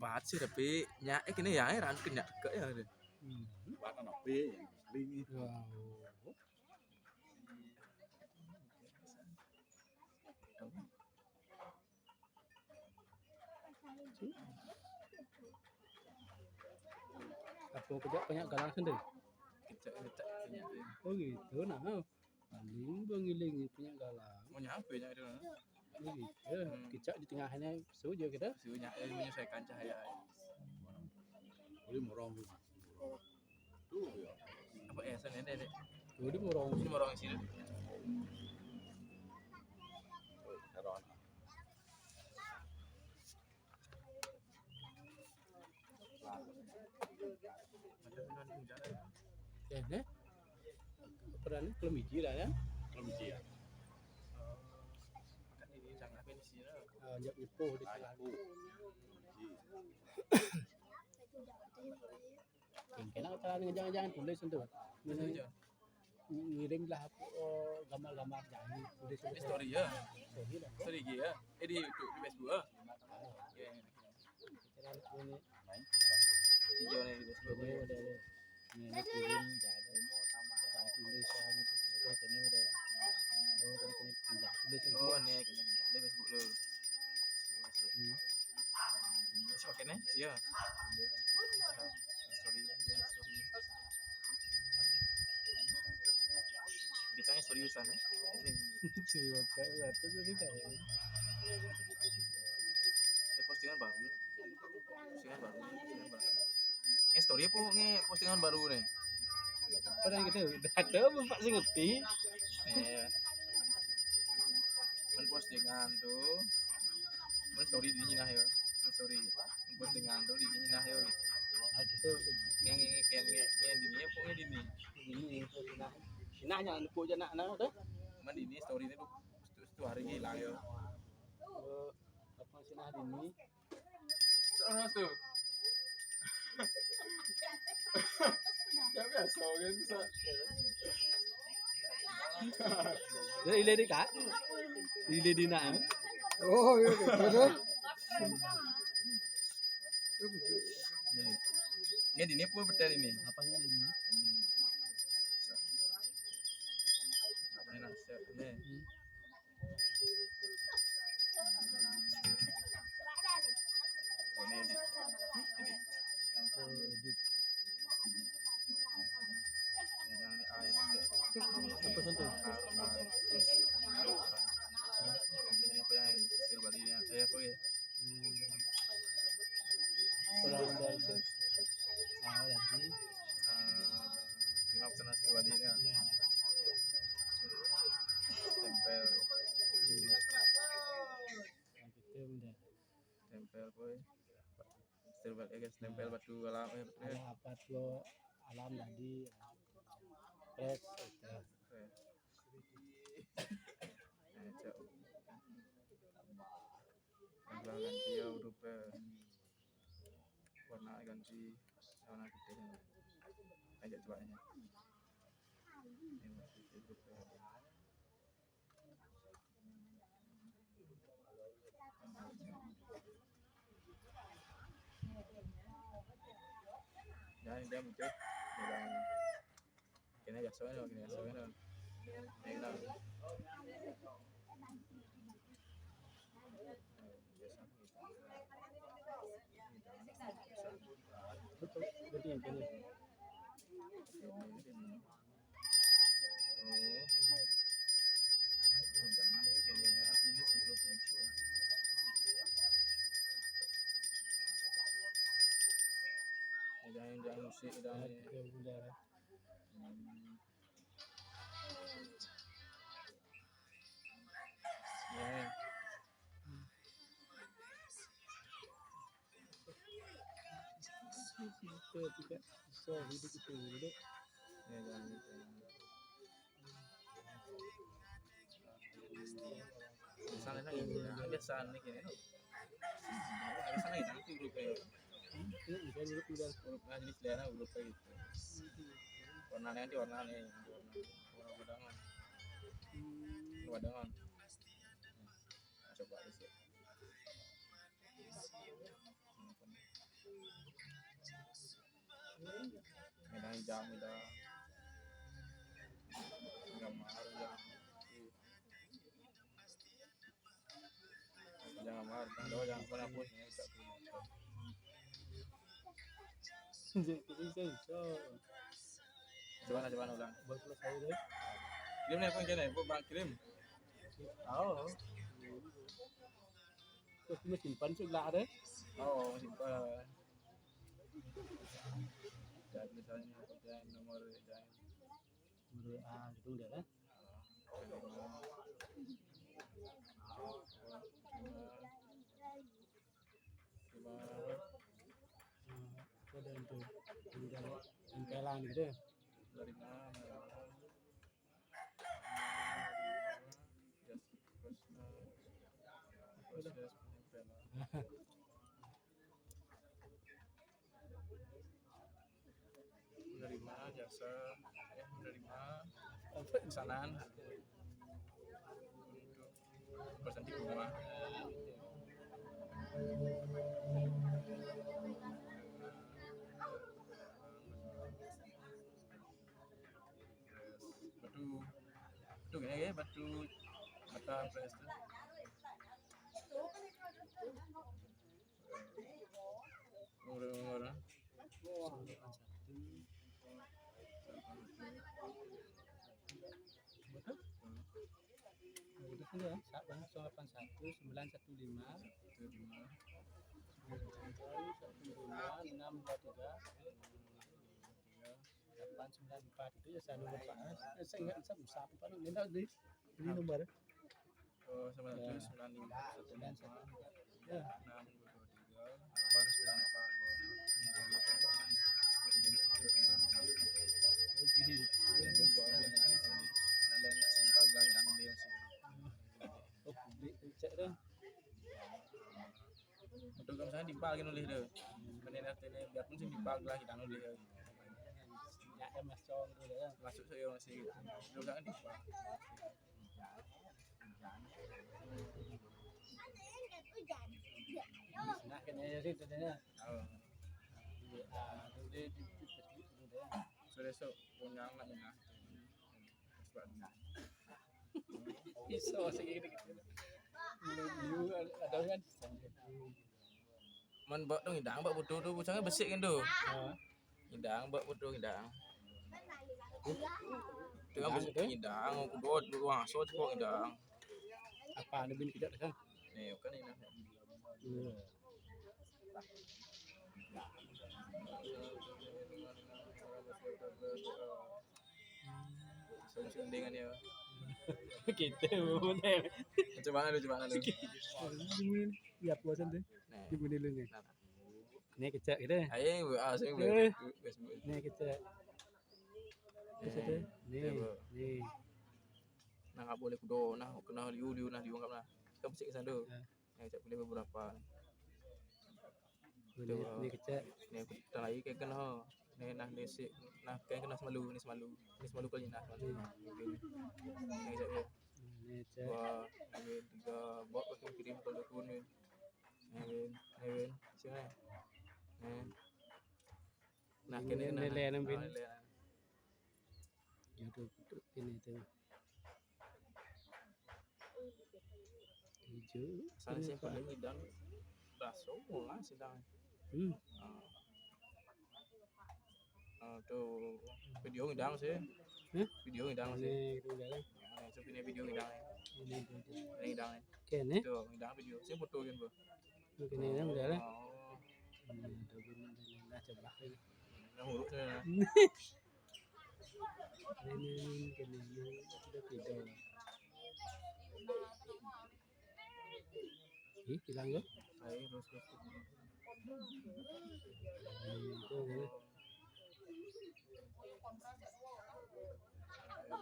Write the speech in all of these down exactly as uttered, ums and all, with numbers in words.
Cepat sih, tapi nyak, eh, kene ya, eh, ran kene ke ya. Hmm. Warna apa ya? Lingi. Wow. Apa kejak banyak galang sendiri? Kejak, kejak, kejak. Oh gitu, nah. Paling bangiling punya galang. Mau nyampe nya itu. Ini gitu. Hmm. Kicak di tengahnya suju kita. Sujunya, eh, menyesuaikan cahaya. Boleh murong. Tuh ya. Apa ya, sana deh, deh. Boleh murong. Ini murong sini. Terus. Eh, eh. Peran kelemiji lah ya. Kelemiji ya. Kan ini jangan apa ini sih. Ah, nyak nyepuh di tengah. Kena cara jangan-jangan tulis itu. Ini aja. Ngirim lah, eh, gambar-gambar jangan tulis. Ini story ya. Story lah. Story ya. Eh, di YouTube, di Facebook, ah. Oke. Cara ini. Video nih di Facebook. Ini udah, ini, ini kirim, jangan tulis, ah, gitu. Udah, ini udah. Oh, kan ini pindah tulis. Oh, ini, ini, ini Facebook lu. Hmm. Masuk kene? Iya. Story, story. Kita seriusan ya. Serius, Kak. Itu sih, Kak. Eh, postingan baru. Postingan baru. Postingan baru. Ini story apa ini postingan baru nih? Apa yang gitu? Udah ada apa, Pak, sih ngerti? Nih. Men postingan tuh. Men story di sini nah ya. Men story. Men postingan tuh di sini nah ya gitu. Ah, gitu. Yang, yang, yang, yang, yang di sini apa yang di sini? Ini, nah. Nah, jangan lupa aja nak, nah, tuh. Men di sini story ini tuh satu hari hilang ya. Eh, apa sih nah di sini? Terus tuh. Ya biasa kan bisa. Dari lady kak? Di lady nak. Oh, iya, iya, iya. Ini, ini pun betul ini. Apanya ini? Ini. Ini nasihat ini. Hmm. Oh, ini edit. Edit. Oh, edit. Ya, jangan di air. Apa sentuh? Ah, ah. Ini apa yang hasil balinya? Eh, apa ya? Hmm. Kalau dari itu, ah, lagi. Eh, terima pesanan pribadi ya. Iya. Tempel. Hmm. Nah, gitu udah. Tempel, boy. Tempel, ya, guys. Tempel batu alam, eh, ada apa tuh alam tadi? Press, oke. Press. Ayo, cok. Tambah ganti ya, udah pe. Warna ganti, warna putih. Aja coba ini. Ini putih, udah pe. Jangan dia muncul. Jangan. Kena biasa kan, kena biasa kan. Ini lah. Betul, betul, betul. Oh. Jangan ini suruh. Jangan, jangan musik, jangan. Hmm. Ya. Itu tidak bisa hidup itu hidup. Ya, jangan gitu. Misalnya ini, biasa nih gini, no. Misalnya ini, itu grup kayak. Hmm, iya, grup udah. Grup, nah, jenis daerah grup kayak gitu. Warnanya nanti warna nih, warna, warna badangan. Hmm. Badangan. Nah, coba aja sih. Ngedang jam, ngedang. Ngedang mahar, ngedang. Jangan mahar, jangan doa, jangan pernah punya. Bisa, bisa. Coba, coba ulang. Buat selesai deh. Kirim nih, Bang, kirim, Bang, kirim. Oh. Terus mesin pan sebelah ada. Oh, mesin pan. Dan misalnya, dan nomor, dan Nomor A gitu udah kan? Coba. Nah, itu ada itu. Tinggal tempelan gitu ya. Dari mana? Just proses, proses penempelan. Menerima jasa, eh, menerima pesanan untuk bersanti ke rumah. Batu, batu kayaknya ya, batu bata press tu. Orang-orang. Betul? Betul ya, satu, lapan satu, sembilan satu lima. Satu lima. Sembilan satu lima, enam dua tiga. Delapan sembilan empat itu ya saya nomor Pak. Eh, saya ingat, saya bisa apa, Pak? Ini tak di, ini nomor. Oh, sembilan tujuh sembilan lima satu lima. Ya. Enam dua tiga delapan sembilan empat. Oke. Nah, lain nak simpan gelang dan dia sih. Oh, publik cek dah. Untuk kamu sana dibal kan oleh dia. Mana nanti ni biarpun sih dibal lah kita oleh dia. Ya, kan masuk dulu ya. Masuk saya masih dulu kan dibal. Nah, kena ya sih tu dia. Oh. Dia, ah, dia di Facebook tu dia. Sudah esok punya anak ni lah. Sebab ni. Iso sikit. View ada kan? Man bak tu ngidang bak foto tu, busannya besik kan tu. Ha. Ngidang bak foto ngidang. Tengah besik ngidang, aku dua dua so cepat ngidang. Apa ni bin kita kan? Ni kan ini. Hmm. Sundingan ya. Kita bener. Coba dulu, coba dulu. Ya puasan deh. Nah. Di mana dulu ni? Nah. Ni kecek kita. Ayo, ah, saya boleh. Ni kecek. Kecek deh. Ni, ni. Nah, tak boleh kudo, nah, kena liu, liu, nah, liu, nah. Kita mesti ke sana. Ni cak pilih beberapa. Ni, ni kecek. Ni aku tak lagi ke kena. Ni nah ni si nah kan kena semalu, ni semalu. Ni semalu kali nah semalu. Ni cak ya. Ni cek. Dua, ni tiga, buat aku kirim ke dukun ni. Ni, ni, sini. Ni. Nah, kena, kena. Lele nang bin. Lele. Ya tu, tu kena tu. Hijau. Sana siapa lagi dan dah semua lah sedang. Hmm. Ah. Ah, tu video ngidang sih. Hah? Video ngidang sih. Ni tu jalan. Ah, so ini video ngidang. Ini tu. Ini ngidang. Okey ni. Tu ngidang video. Saya foto kan bu. Okey ni dah jalan. Oh. Hmm, tu pun dah coba. Dah huruf saya. Ini, ini, ini, ini, kita video. Ih, hilang ke? Ayo, terus, terus. Hmm, itu, ya.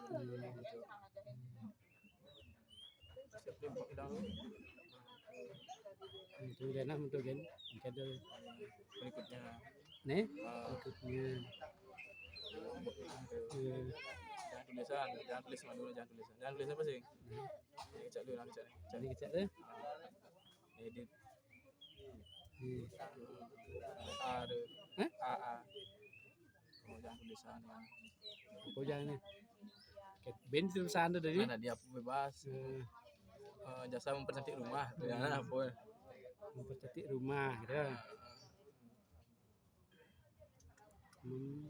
Hmm, itu. Siap, tembak hilang. Hmm, itu udah enam tu kan. Angkat dulu. Berikutnya. Ni? Ah. Berikutnya. Ya. Jangan tulisan, jangan tulis manual, jangan tulisan. Jangan tulis apa sih? Hmm. Ni kecek dulu, nak kecek ni. Ni kecek deh. Ah. Edit. Hmm. A tu. Hah? A, A. Jangan tulisan ya. Apa jangan ni? Oke, ben tulisan tu tadi. Mana dia apa bebas? Eh, jasa mempercantik rumah. Tuh, ya, apa? Mempercantik rumah gitu. Hmm.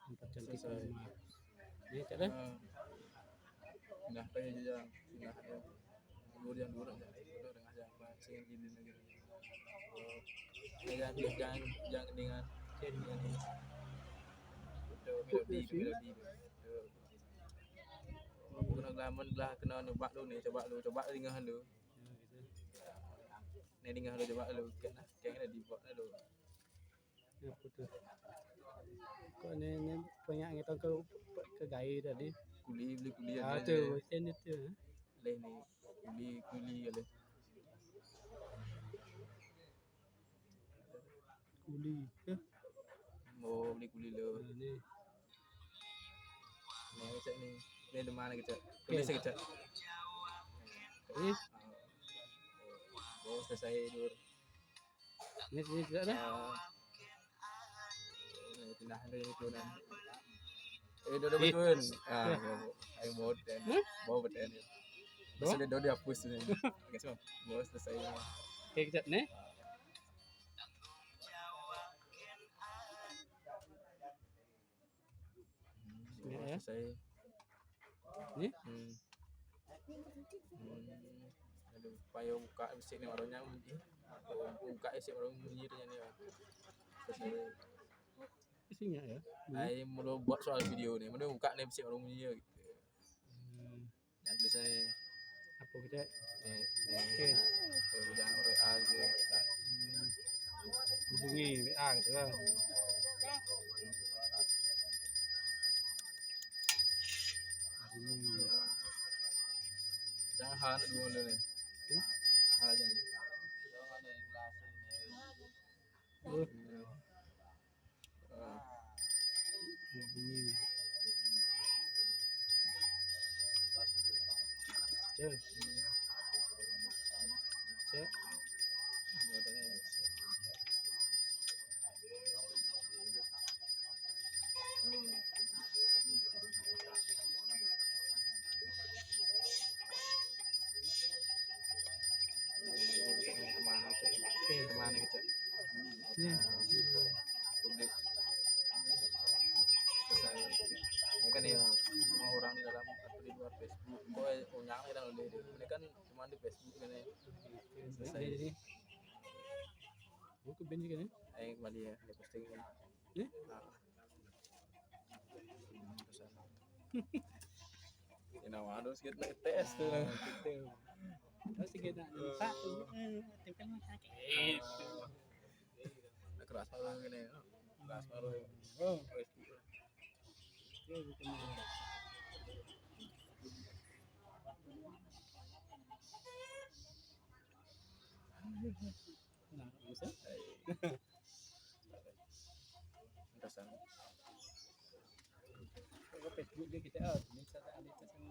Mempercantik rumah. Ni, cak dah. Dah, pergi je, jangan. Dah, ya. Dua jam, dua jam. Dua jam, dua jam. Sini, sini, sini. Oh. Ya, jangan, jangan, jangan dengan, dengan ni. Betul, melodi, melodi. Betul. Aku kena gelamun belah, kena nyoba dulu ni, coba dulu, coba ringan dulu. Ni ringan dulu, coba dulu. Kan, kan ada di buat dulu. Apa tu? Kok ni, ni banyak ngitung ke, ke gaya tadi? Kuli, beli kuli. Ah, ada tu, je. Macam ni tu, eh. Leh ni, kuli, kuli, leh. Kuli, eh? Oh, beli kuli dulu. Ah, ni. Ni, macam ni. Ni di mana kita? Okey. Tulis kita. Eh? Ah. Oh, selesai, Dur. Ni, ni tidak dah. Ah. Eh, pindah dari itu dah. Eh, dah, dah. Eh. Betul. Ah, ya. Ayo, bawa betul. Hmm? Bawa betul. Bawa? Sudah, dah dihapus ni. Okey, semua. Bawa selesai. Okey, kejap ni. Hmm, ya, ya. Selesai. Ni? Hmm. Hmm. Aduh, payah buka besi ni, barunya bunyi. Buka besi, baru bunyi tu ni. Terus ni. Isinya ya. Ai, mula buat soal video ni, mula buka ni besi, baru bunyi gitu. Hmm. Yang tulisan ni. Apa kita? Ni, ni. Okey. Okey, jangan W A je. Hmm. Hubungi W A gitu lah. Hubungi. Jangan ha nak dua benda ni. Hmm? Ha jangan. Oh. Hmm. Hubungi. Cek. Cek. Kemana, Cek? Kemana, Cek? Ni. Publik. Pesan. Ini kan ya, semua orang di dalam atau di luar Facebook. Kok, eh, punya orang di dalam ini. Ini kan cuma di Facebook kan ya. Selesai. Jadi, buku ben juga ni. Eh, kembali ya, ada posting ni. Eh? Ah. Ini nama ada sikit nak tes tu lah. Ah, kita. Terus sikit nak letak tu. Eh, tempel mata. Eh. Nak keras baru ni. Keras baru. Oh. Facebook lah. Ya, betul. Nah, bisa. Pesan. Kalau Facebook dia kita, ah, bisa tak ada pesan.